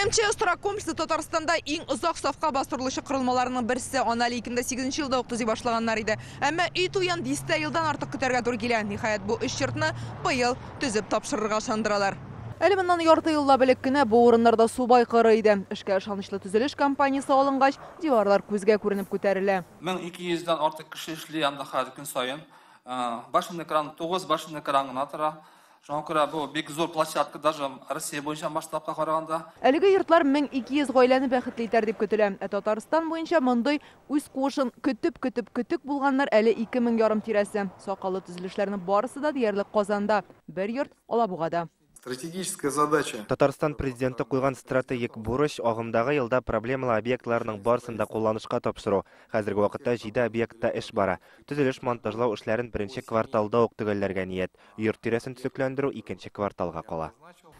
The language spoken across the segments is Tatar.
МЧС торак комплексы Татарстанда иң озак сафка бастырылучы корылмаларның берсе. Аны әле 2008 елда ук төзи башлаганнар иде. Әмма өй туен дистә елдан артык көтәргә туры килә. Ниһаять, бу өч йортны быел төзеп тапшырырга ышандыралар. Әле моннан ярты еллап элек кенә бу урыннарда су кыры иде. Эшкә ышанычлы төзелеш компаниясе алынгач, диварлар күзгә күренеп күтәрелә. 1200дән артык кеше эшли анда хәзер көн саен. Башенный кран 9 башенный кран гына тора. Шуңа күрә бу бик зур площадка, даже Россия буенча масштабка караганда. Әлеге йортлар 1200 гаиләне бәхетле итәр дип көтелә. Ә Татарстан буенча мондый үз куышын көтеп-көтеп көтек булганнар әле 2500 тирәсе. Сакаллы төзелешләрнең барысы да диярлек Казанда, бер йорт Алабугада. Стратегическая задача. Татарстан президенты куйган стратегик бурыч агымдагы елда проблемалы объектларның барысын да кулланышка тапшыру. Хәзерге вакытта 7 объектта эш бара. Төзелеш монтажлау эшләрен беренче кварталда ук төгәлләргә ният. Йорт тирәсен төзекләндерү икенче кварталга кала.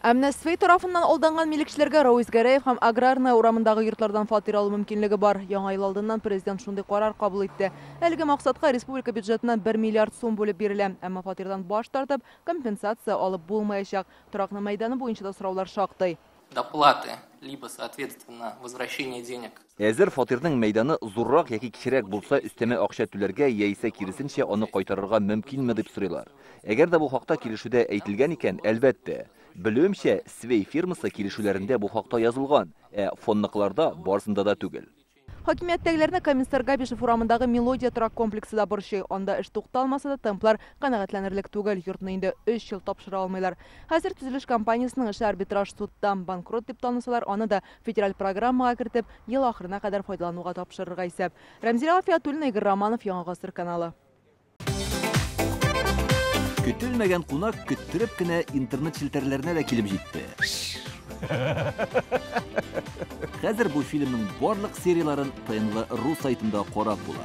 Ә менә Свей тарафыннан алданган милекчеләргә Рауис Гәрәев һәм Аграрная урамындагы йортлардан фатир алу мөмкинлеге бар. Яңа ел алдыннан президент шундый карар кабул итте. Әлеге максатка республика бюджетыннан 1 миллиард сум бүлеп бирелә. Әмма фатирдан баш тартып компенсация алып булмаячак. Торакның мәйданы буенча да сораулар шактый. Доплаты, либо, соответственно, возвращение денег. Әзер фатирның мәйданы зуррак яки кечерәк булса, өстәмә акча түләргә яисә киресенчә аны кайтарырга мөмкинме дип сорыйлар. Әгәр дә бу хакта килешүдә әйтелгән икән, әлбәттә. Белүемчә, Свей фирмасы килешүләрендә бу хакта язылган, ә фондныкыларда барысында да түгел. Хакимияттәгеләрне Комиссар Габишев урамындагы Мелодия торак комплексы да борчый. Анда эш тукталмаса да темплар канәгатьләнерлек түгел. Йортны инде 3 ел тапшыра алмыйлар. Хәзер төзелеш компаниясенең эше арбитраж судта. Банкрот дип танысалар, аны да федераль программага кертеп, ел ахырына кадәр файдалануга тапшырырга исәп. Рәмзилә Гафиятуллина, Игорь Романов, Яңа Гасыр каналы. Көтелмәгән кунак көттереп кенә интернет челтәрләренә дә килеп җитте. Хәзер бу фильмның барлык серияларын ТНВ.ру сайтында карап була.